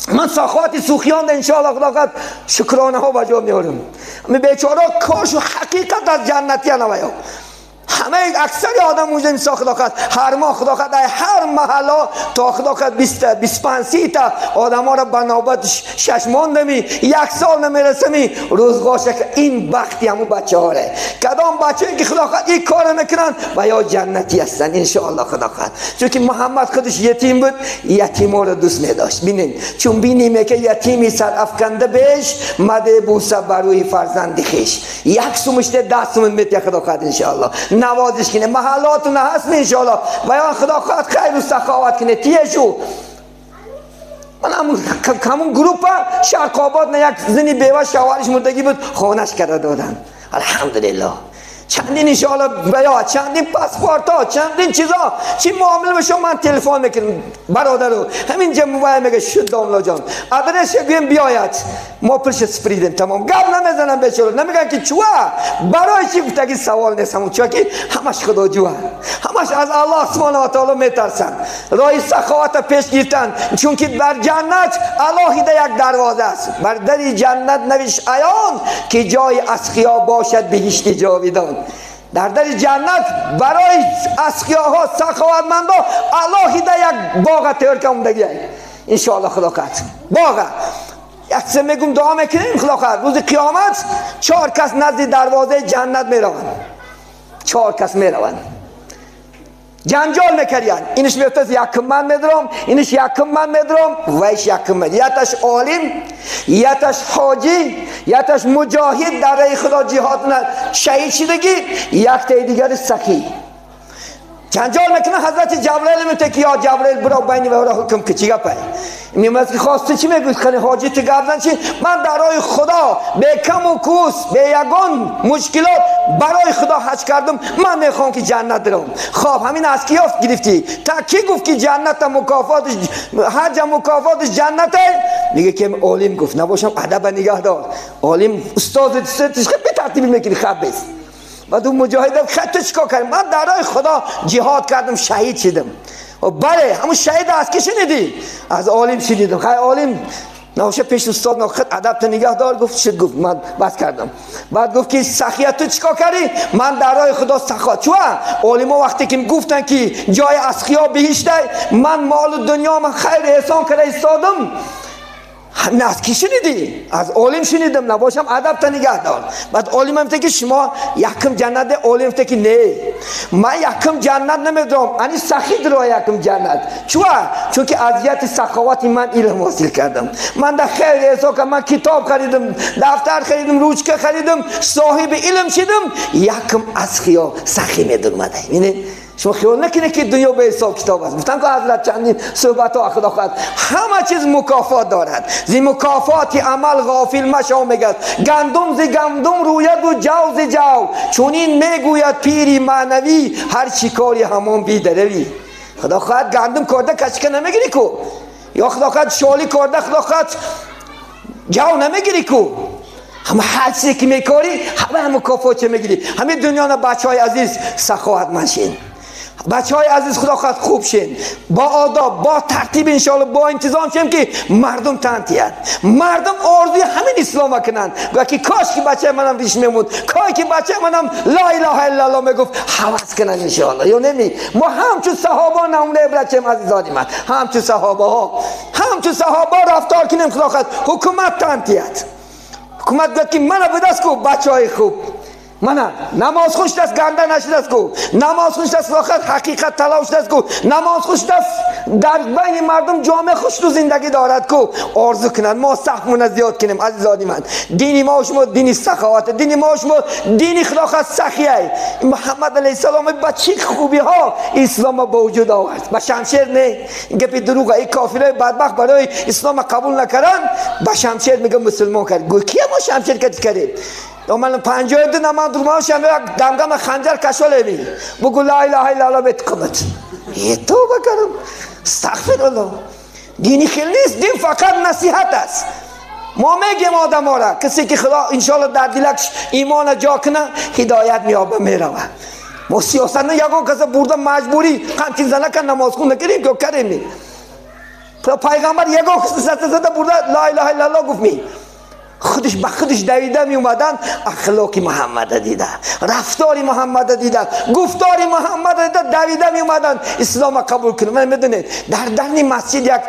من سخاوت سوخیان انشاءالله خدا قد شکرانه ها بجا میارم. بیچاره کارشو حقیقت از جنتی هنویا همه اکثر آدم اونجا میسا خدا خواهد هر ماه خدا خواهد هر محلا تا خدا خواهد 20 تا 25 30 تا آدم ها را به نوبت 6 ماه نمی یک سال نمیرسه می روزگارش که این بختی همون بچه ها ره کدام بچه که خدا خواهد این کار میکنن و یا جنتی هستن انشاءالله خدا خواهد. چون که محمد خودش یتیم بود، یتیم ها را دوست میداشت. بینین چون بینیم که یتیمی سر افکنده بهش مده بوسه بر روی فرزند خویش یک سومشته 10 سوم میته خدا خواهد انشاءالله نوازش کنه محلاتون هست انشاءالله و یا خدا خواهد خیر و سخاوت کنه. تیه شو من همون گروپ شرق آباد نه یک زنی بیوه شوهرش مردگی بود خانهش کرده دادن الحمدلله. چندین انشاءالله بیا چندین پاسپورت ها چندین چیزا چی معامله بشه من تلفن میکنم برادرو همینجا موبایل میگه شد داملا جان آدرس گویم بیاید ما پولش سپریدیم تمام گپ نمیزنم بیچاره نمیگن که چوا برای چی گفتگی سوال نیست همون چوا که همش خدا جوا همش از الله سبحانه و تعالی میترسن. роҳи саховата пеш гирифтан, чунки бар ҷаннат алоҳида як дарвоза аст. Бар дари ҷаннат навиш аён, ки ҷои асқиё бошад биҳишти ҷовидон. Дар дари ҷаннат барои асқиёҳо, саховатмандо алоҳида як боға тайёр кардагӣ. Иншоаллоҳ худо қад боға як чиз мегум, дуо мекунем худо қад. Рӯзи қиёмат 4 кас назди дарвозаи ҷаннат мераванд, 4 кас мераванд, ҷанҷол мекардиянд. Иниш мегуфтааст якум ман медурам, иниш якум ман медурам, вайш якум ман. Яташ олим, яташ ҳоҷӣ, яташ муҷоҳид дар роҳи худо ҷиҳод шаҳид шидагӣ, яктаи дигари сахӣ. ҷанҷол мекунад. Ҳазрати Ҷабраил мегӯяд ки ё Ҷабраил, биро байни вайро ҳукм кун, чӣ гапе? Мегӯяд ки хости чӣ мегӯӣ? Хеле ҳоҷӣ ту гап зан чӣ? Ман дар роҳи Худо бе каму кӯс, бе ягон мушкилот барои Худо ҳаҷ кардам, ман мехоҳам ки ҷаннат дирам. Хоб ҳамин аз ки ёфт гирифтӣ? Та кӣ гуфт ки ҷанната мукофотиш, ҳаҷа мукофотиш ҷаннате? Мегӯяд ки олим гуфт. Набошам адаба нигаҳ дор. Олим устози тиш хеле бетартибӣ мекунӣ, хаб бес. Баъд ӯ муҷоҳид хеле ту чикор кардӣ? Ман дар роҳи Худо ҷиҳод кардам, шаҳид шидам. Бале, ҳамун шаҳид аз ки шунидӣ? Аз олим шунидам. Хай олим набоша пеш устод нохад адабта нигаҳ дор. Гуфт шуд, гуфт ман бас кардам. Баъд гуфт ки сахия ту чикор кардӣ? Ман дар роҳи Худо сахо. Чуа? Олимо вақте ки гуфтанд ки ҷои асқиё биҳиштай, ман молу дунём хайр эҳсон карда истодам. Не, аз ки шунидӣ? Аз олим шунидам. Набошам адабта нигаҳ дор. Баъд олим гуфт ки шумо якум ҷаннат. Олим гуфт ки не, ман якум ҷаннат намедонам, ани сахӣ диро якум ҷаннат. Чуа? Чунки азияти саховати ман илм ҳосил кардам. Ман дар хайр эҳсон кардам, ман китоб харидам, дафтар харидам, ручка харидам, соҳиби илм шидам. Якум асқиё сахӣ медурмада. Бинед, шумо хиёл накунед ки дунё ба ҳисоб китоб аст. Гуфтам ки ҳазрат чандин суҳбатҳо худо хоҳад ҳама чиз мукофот дорад. Зи мукофоти амал ғофил машав, мегӯяд. Гандум зи гандум рӯяду ҷав зи ҷав. Чунин мегӯяд пири маънавӣ, ҳар чӣ кори ҳамон бидаравӣ. Худо хоҳад гандум корда качка намегирӣ ку, ё худо хоҳад шолӣ корда худо хоҳад ҷав намегирӣ ку. Ҳама ҳар чизе ки мекорӣ ҳама мукофот чӣ мегирӣ. Ҳамин дунёна бачаҳои азиз саховатманд шин. Бачаҳои азиз худо хоҳад хуб шин, бо одоб, бо тартиб, иншоалло бо интизом шем ки мардум тантияд. Мардум орзуи ҳамин ислома кунанд. Гӯяд ки кош ки бачаи манам риш мемуд, кош ки бачаи манам ла илаҳа иллаллоҳ мегуфт. Ҳавас кунанд иншоалло. Ё неми? Мо ҳамчун саҳоба намуна ибрат шем азизони ман. Ҳамчун саҳобаҳо, ҳамчун саҳоба рафтор кунем. Худо хоҳад ҳукумат тантияд. Ҳукумат гӯяд ки мана бидаст ку бачаҳои хуб, мана намоз хуш даст ганда нашудааст ку, намоз хуш даст худо ҳақиқат талаб шудааст ку, намоз хуш даст дар байни мардум ҷомеа хушну зиндагӣ дорад ку. Орзу кунанд мо сахмона зиёд кунем азизони ман. Дини мо шумо дини саховат, дини мо шумо дини худо хоҳад сахия. Муҳаммад алайҳиссалом ба чӣ хубиҳо ислома ба вуҷуд овард. Ба шамшер не, ин гапи дурӯға. Ин кофирои бадбахт барои ислома қабул накарданд, ба шамшер мега мусулмон кард. Гӯй кия мо шамшер кардем? Ман 52 наман дурман шам як дамгама ханҷар кашолеми. Бугу ла илаҳа иллаллоҳ бетқимат. Е тавба кардам. Астағфируллоҳ. Дини хел нест, дин фақат насиҳат аст. Мо мегем одамора, касе ки Худо иншоаллоҳ дар дилаш имона ҷо кунад, ҳидоят меёба меравад. Мо сиёсат на ягон каса бурда маҷбурӣ қамчин занака намозхун накардем ки кардем. Пайғамбар ягон каса зада бурда ла илаҳа иллаллоҳ гуфт ми. Худаш ба худаш давида меомаданд, ахлоқи Муҳаммада дида, рафтори Муҳаммада дида, гуфтори Муҳаммада дида, давида меомаданд ислома қабул кунанд. Ман медонед, дар дарни масҷид як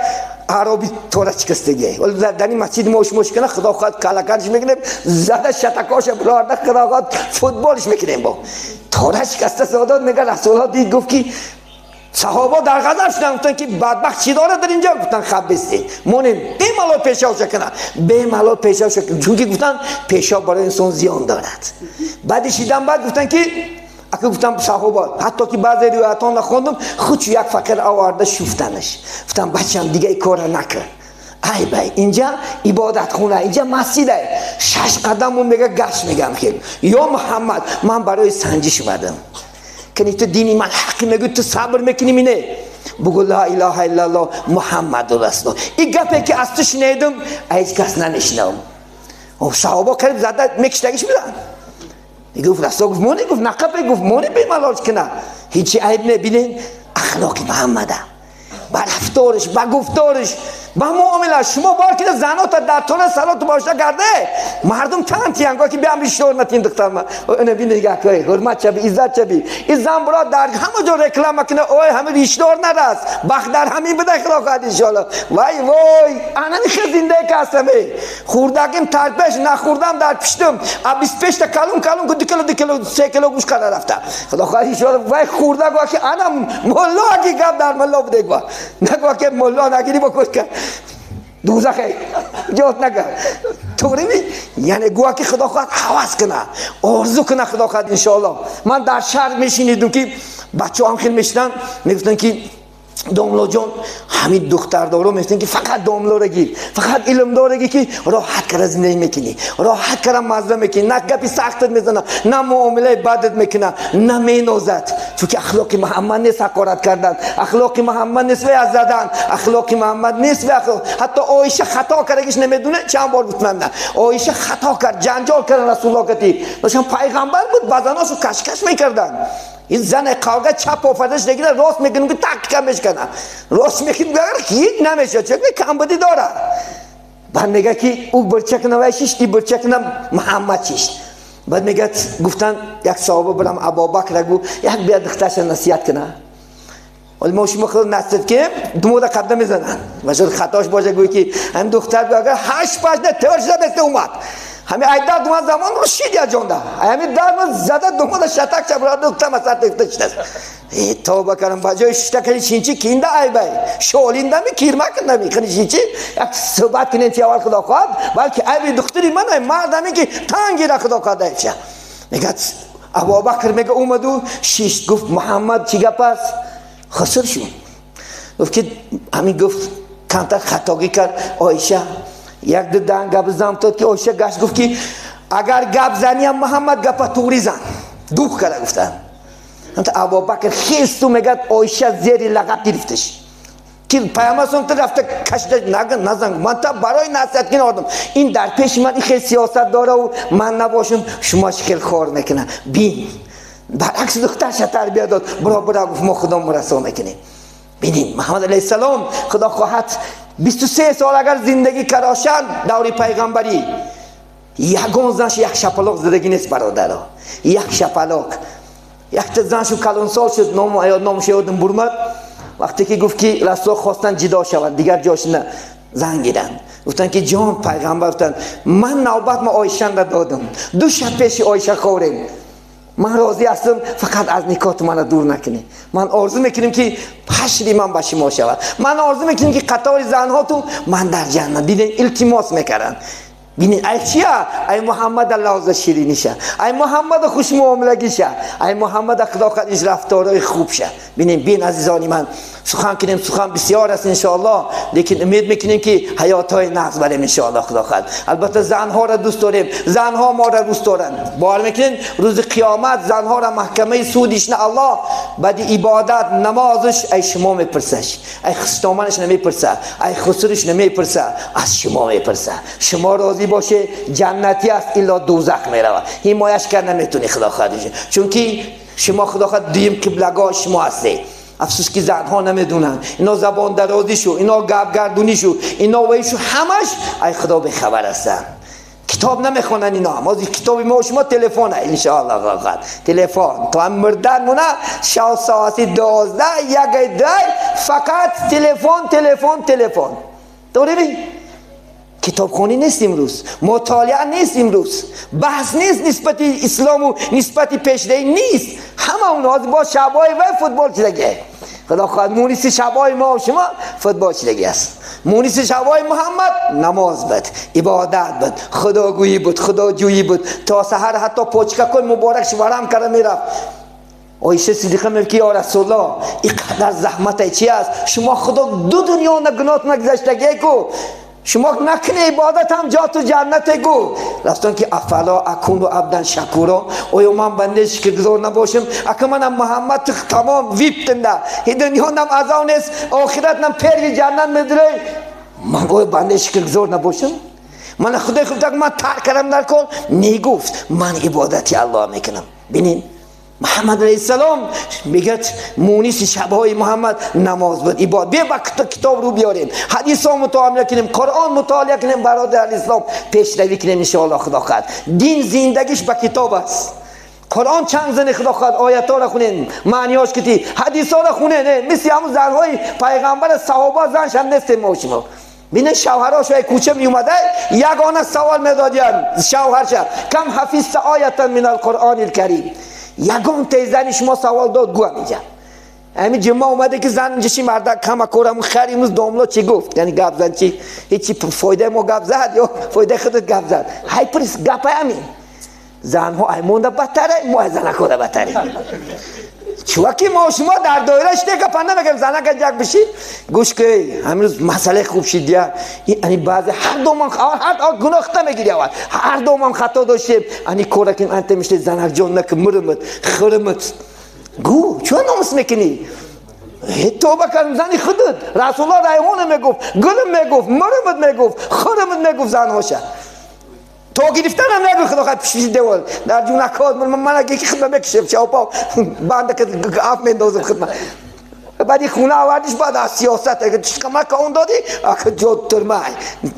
ароби тора шикастагӣ. Вале дар дарни масҷид мо шумо шикана, худо хоҳад калакарш мекунем, зада шатакоша бирорда, худо хоҳад футболш мекунем. Бо тора шикаста содод мега Расуллоҳ дид, гуфт ки саҳоба дар ғазаб шуданд, гуфтанд ки бадбахт чӣ дорад дар инҷо? Гуфтанд хаб бистед, монем бемалол пешоб шакунад, бемалол пешоб шакунад. Чунки гуфтанд пешоб барои инсон зиён дорад. Баъди шидан баъд гуфтанд ки ака гуфтам саҳоба, ҳатто ки баъзе ривоятонро хондам, худ як фақир оварда шуфтанаш. Гуфтам бачам дига ин корро накун. Ай бай, инҷа ибодатхона, инҷа масҷид. 6 қадам мега гашт мегам хел. Ё Муҳаммад, ман барои санҷиш омадам. Кани ту дини ман ҳаққи мегӯй, ту сабр мекунӣ мине? Бугӯ ла илаҳа иллаллоҳ Муҳаммаду расулуллоҳ. Ин гапе ки аз ту шунидам, ҳеҷ кас намешунавам. Саҳоба қариб зада мекиштагиш буданд. Гуфт расул гуфт моне, гуфт нақапе, гуфт моне бемалол кина. Ҳеҷи айб не. Бинед ахлоқи Муҳаммада. Ба рафториш, ба гуфториш, ба муомила. Шумо бор ки занота дар тона салот бошта карде, мардум тан тиянго ки биам бишор натин духтарма. Ина бин нигоҳ кой, ҳурмат чаби, иззат чаби. Ин зан бро дар ҳама ҷо реклама кунад, ой ҳама ришдор нараст. Бахт дар ҳамин буда худо хоҳад иншоаллоҳ. Вай вой, анани хел зиндаги кастам эй. Хурдагим тарпеш, нахурдам дар пиштум. А 25 та калун калун ку 2 кило 2 кило 3 кило гӯш карда рафта. Худо хоҳад иншоаллоҳ. Вай хурда гуфт ки ана мулло ки гап дар мулло буде гуфт. Нагуфт ки мулло нагири бо кушт дӯзахе ҷот накард. Туғри ми? Яъне гӯя ки худо хоҳад ҳавас кунад, орзу кунад худо хоҳад иншоаллоҳ. Ман дар шаҳр мешинидум ки бачаҳоам хел мешинанд, мегуфтанд ки домлоҷон ҳамин духтардоро мегуфтанд ки фақат домлоро гир, фақат илмдоро гир ки роҳат карда зиндагӣ мекунӣ, роҳат карда мазза мекунӣ, на гапи сахтат мезанад, на муомилаи бадат мекунад, на менозад. Чунки ахлоқи Муҳаммад нест ҳақорат кардан, ахлоқи Муҳаммад нест вай задан, ахлоқи Муҳаммад нест вай. Ҳатто Оиша хато кардагиш намедонад, чанд бор гуфтманда. Оиша хато кард, ҷанҷол кард Расулуллоҳ кати. Доштан пайғамбар буд, ба заношо кашкаш мекарданд. Ин зан қавга чап офардаш дегина рост мекунем ки так мешкана. Рост мекунем ҳеҷ намешад, чунки камбудӣ дорад. Баъд мегӯяд ки ӯ бурчакна вай шишт, и бурчакна Муҳаммад шишт. Баъд мегӯяд гуфтан як саҳоба бирам Абубакр гу як бия духтарша насиҳат кунад. Вале мо шумо худ насиҳат кунем, думода қабда мезананд. Ва шояд хатош боша гӯй ки ҳамин духтар агар ҳашт панҷ на тӯр шуда беста омад. Ҳамин айдар дума замон рӯ шид я ҷонда. Ҳамин дар зада думода шатак чабра духта масат духта шидааст. Тавба кардам, ба ҷои шишта кани шинчи кинда айбай. Шолиндами кирмакндами кани шинчи як суҳбат кунем чи аввал худо хоҳад, балки айби духтари ман ай мардаме ки тангира худо хоҳад айча. Мегӯяд Абубакр мега омаду шишт, гуфт Муҳаммад чӣ гап аст? Хусур шуд. Гуфт ки ҳамин гуфт камтар хатогӣ кард Оиша. Як ду дан гап зам дод ки Оиша гашт гуфт ки агар гап заниям Муҳаммад гапа туғри зан. Дух карда гуфтанд. Абубакр хесту мегӯяд Оиша зери лағаб гирифташ. Ки пайғамбар саллаллоҳу алайҳи рафта кашида назан, ман та барои насиҳат кунам овардам. Ин дар пеши ман ин хел сиёсат дораву ман набошам, шумо чӣ хел хор мекунад. Бин баръакс духтарша тарбия дод, бро бро гуфт мо худо расо мекунем. Бинин Муҳаммад алайҳиссалом худо хоҳад 23 сол агар зиндагӣ карошанд даври пайғамбарӣ, ягон занш як шапалоқ зиндагӣ нест бародаро, як шапалоқ. Якта заншу калонсол шуд, номаш ёдам бурмад. Вақте ки гуфт ки Расул хостанд ҷидо шаванд, дигар ҷошина зан гиранд. Гуфтанд ки ҷон пайғамбар, гуфтанд ман навбат ма Оишанда додам, ду шаб пеши Оиша хӯрем, ман розӣ ҳастам, фақат аз никоҳ мана дур накунед. Ман орзу мекунем ки ҳашри ман ба шумо шавад, ман орзу мекунем ки қатори занҳотун ман дар ҷаннат. Дидем илтимос мекарданд. Бинед ай чия? Ай Муҳаммад лавза шириниша, ай Муҳаммад хушмуомилагиша, ай Муҳаммад худо хоҳад рафторои хубша. Бинед бин азизони ман, сухан кунем, сухан бисёр аст иншоаллоҳ, лекин умед мекунем ки ҳаётҳои нағз барем иншоаллоҳ худо хоҳад. Албатта занҳоро дӯст дорем, занҳо моро дӯст доранд. Бовар мекунем рӯзи қиёмат занҳоро маҳкамаи судиш на Аллоҳ баъди ибодат намозаш ай шумо мепурсаш, ай хусдоманаш намепурса, ай хусуриш намепурса, аз шумо мепурса. Шумо розӣ боше ҷаннатӣ аст, илло дӯзах меравад. Ҳимояш кард наметуни худо хоҳад, чунки шумо худо хоҳад дуюм қиблагоҳ шумо ҳастед. Афсӯс ки занҳо намедонанд, ино забондарозишу, ино гапгардонишу, ино вайшу ҳамаш ай худо бехабар ҳастанд. Китоб намехонанд ино. Ҳозир китоби мо шумо телефон иншоаллоҳ хоҳад. Телефон то ҳам мурдан мона шав соати 12 1 2 фақат телефон телефон телефон. Дорӣ? Китобхонӣ нест имрӯз, мутолиа нест имрӯз, баҳс нест нисбати ислому нисбати пешраӣ нест. Ҳама онҳо бо шабҳои вай футбол чидаги. Худо хоҳад муниси шабҳои мо шумо футбол чидаги аст. Муниси шабҳои Муҳаммад намоз буд, ибодат буд, худогӯӣ буд, худоҷӯӣ буд. То саҳар ҳатто почкакҳои муборакш варам карда мерафт. Оиша Сиддиқа мегӯяд ки ё Расулуллоҳ, ин қадар заҳмате чи аст? Шумо худо ду дунё гуноҳ нагузаштагие ку, шумо накунӣ ибодат ҳам ҷо ту ҷаннате гу. Рафтан ки афало акуну абдан шакуро, оё ман бандаи шукргузор набошам? Ака манам Муҳаммад тамом виптинда, ин дунёнам азоб нест, охиратнам перви ҷаннат медурай, ман оё бандаи шукргузор набошам? Ман худои худ ман тарк кардам дар кор? Негуфт ман ибодати Аллоҳ мекунам. Бинин محمد علیه السلام میگه مونس شبهای محمد نماز بود، عبادت. بیا با کتاب رو بیاریم، حدیث ها مطالعه کنیم، قرآن مطالعه کنیم، برادر اسلام پیشروی کنیم ان شاء الله. خدا خواهد دین زندگیش با کتاب است. قرآن چند زن خدا خواهد آیت ها را خونین، معنیاش کتی، حدیث ها را خونین. مثل همون زنهای پیغمبر صحابه زنش هم نیستیم ما شما. بینه شوهرها شوی کوچه می اومده یگانه سوال میدادین شوهرش کم حفظت آیتا من القرآن الکریم، یگان تیزنی شما سوال داد گوه میگه. همین جمعه اومده که زن جشی مرده کم کورمون خریموز داملا چی گفت، یعنی گپ زن چی هیچی فایده ما گپ زد یا فایده خودت گپ زد. های پرس گپ همین زنها ایمونده بدتره، ما زنکا ده بدتره. چون که ما شما در دایره شده گپ نمیگیم زنک جک بشی گوش که همین مسئله خوب شد یا یعنی بعضی هر دو من هر گناه خطا میگیری، اول هر دو من خطا داشتیم یعنی کورکیم انت میشه زنک جان نک مرمت خرمت گو چون ناموس میکنی توبه کردم زنی خودت. رسول الله ریحان میگفت، گلم میگفت، مرمت میگفت، خرمت میگفت زنهاشه تا گرفتن هم نگو خدا خواهد پیش دیوال در جون اکاد من اگه یکی خدمت بکشم چاپا بنده که اف مندازم خدمت. بعد خونه آوردیش بعد از سیاست اگه چیز کمک اون دادی اگه جد ترمای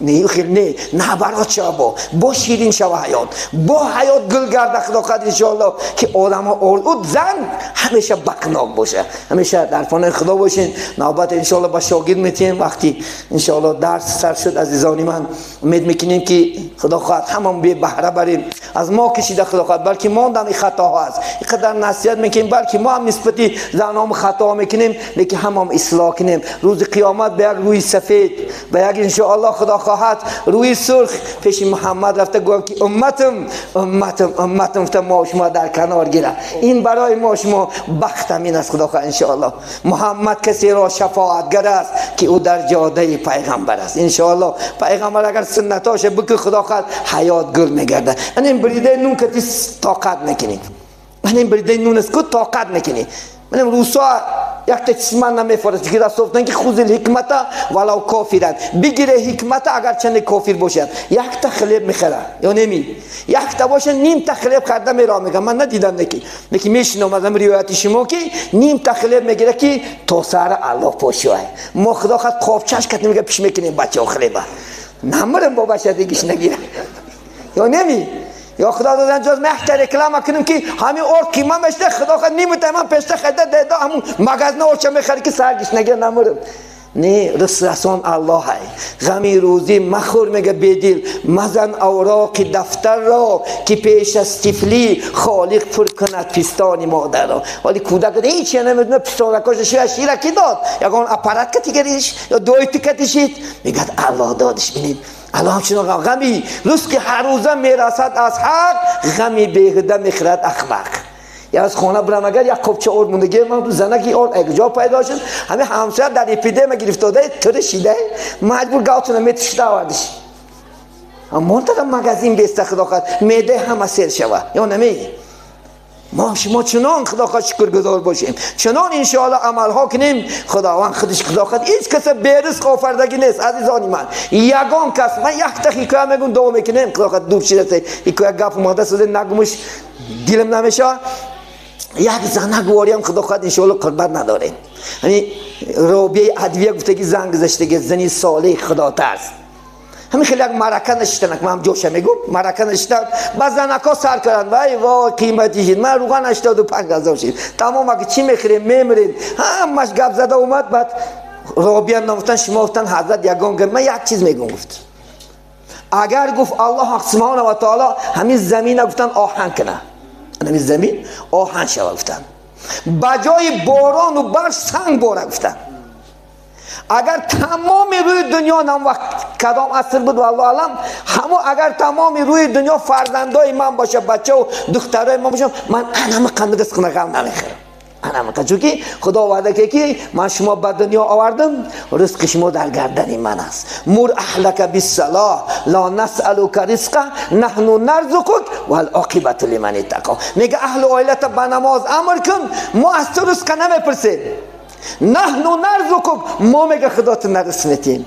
نه خیر نه نه برات شابا با شیرین شوا حیات با حیات گل گرد خدا خواهد انشاءالله که آدم ها او زن همیشه بکناک باشه، همیشه در پناه خدا باشین. نوبت انشاءالله با شاگرد میتیم وقتی انشاءالله درس سر شد. عزیزانی من امید میکنیم که خدا خواهد همون به بهره بریم از ما کشیده خدا خواهد، بلکه ما هم این خطاها است اینقدر نصیحت میکنیم، بلکه ما هم نسبتی زنام خطا میکنیم لیکن هم اصلاح کنیم. روز قیامت به یک روی سفید به یک انشاءالله خدا خواهد روی سرخ پیش محمد رفته گفت که امتم امتم امتم گفته ما شما در کنار گیره. این برای ما شما بخت امین است خدا خواهد انشاءالله. محمد کسی را شفاعتگر است که او در جاده پیغمبر است انشاءالله. پیغمبر اگر سنتاش بک خدا خواهد حیات گل میگرده. این بریده نون کتی طاقت نکنید، این بریده نون است که طاقت نکنید. من روسا یک تا چیز من نمیفرست که راست گفتن که خذ الحکمت ولو کافرا، بگیره حکمت اگر چند کافر باشد. یک تا خلیب میخره یا نمی یک تا باشه نیم تا خلیب خرده میرا میگه. من ندیدم نکی نکی میشنم از روایت شما که نیم تا خلیب میگیره که تا سر الله پاشوه. ما خدا خد قابچش کت نمیگه پیش میکنیم بچه خلیبه نمرم بابا دیگه نگیره یا نمی یا خدا دادن جز من رکلام کنم که همین اور قیمه میشه خدا خود نیم تا من پشت خدا ده همون مغازه اورچه میخری که سرگش نگه نمرم. نه رسان الله های غمی روزی مخور میگه بیدل مزن اوراق دفتر را که پیش از طفلی خالق پر کند پستان مادر را. ولی کودک هیچ نمیدونه پستانکاش شیر کی داد، یگان اپارات که تیگریش یا دوی تکتیشید میگه الله دادش. ببینید الله همچنان غمی رزق هر روزه میرسد از حق، غمی بیهوده میخورد احمق. یا از خانه برم اگر یک قپچه آرد موندگی من زنکی آرد یک جا پیدا شد همه همسایه در اپیدمی گرفتاده ترشیده مجبور گاوتونه میتشده آوردش اما تا مغازین بیسته خدا خواهد معده همه سیر شوه یا نمی. ما شما چنان خدا خواهد شکرگزار باشیم، چنان انشاءالله عملها کنیم خداوند خودش خدا خواهد هیچ کس به رزق آفردگی نیست عزیزانی من. یگان کس من یک تا حکایه میگم دعا میکنیم خدا خواهد دور شده حکایه گپ اومده سوزه نگمش دیلم نمیشه. یک زنک واریم خدا خواهد انشاءالله قربت نداریم. یعنی رابعه ادویه گفته که زن گذشته زنی صالح خدا ترس همین خیلی یک مرکه نشتن که من هم جوشه میگم مرکه نشتن با زنکا سر کردن وای وای قیمتی شد من روغن 85,000 شد تمام اگه چی میخریم میمریم همش گپ زده اومد. بعد رابعه نگفتن شما گفتن حضرت یگان گفت من یک چیز میگم گفت اگر گفت الله سبحانه و تعالی همین زمین گفتن آهن کنه همین زمین آهن شوه گفتن بجای باران و برف سنگ باره گفتن اگر تمام روی دنیا نم وقت کدام عصر بود والله علم همو اگر تمام روی دنیا فرزندای من باشه بچه و دخترای من باشه من انم قند رزق غم نمیخورم انم چون خدا وعده کرد که من شما به دنیا آوردم رزق شما در گردن من است. مر اهلک بالصلاح لا نسألک رزقا نحن نرزقک والعاقبة لمن اتقی. میگه اهل عائلت به نماز امر کن ما از تو رزق نمیپرسیم نحن نرزقک ما میگه خدا تو نرزق میتیم.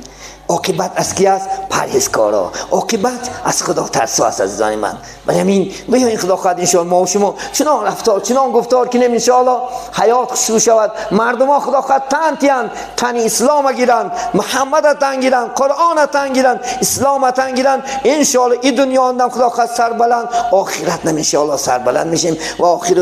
Оқибат аз ки аст? Парҳезкоро. Оқибат аз Худо тарсо аст, азизони ман. Барои ҳамин биёин, Худо хоҳад, иншоалло мо шумо чунон рафтор, чунон гуфтор кунем, иншоалло ҳаёт хушрӯ шавад. Мардумо Худо хоҳад тан тиянд, тани ислома гиранд, Муҳаммада тан гиранд, Қуръона тан гиранд, ислома тан гиранд. Иншоалло и дунёнам Худо хоҳад сарбаланд, охиратнам иншоалло сарбаланд мешем ва охир.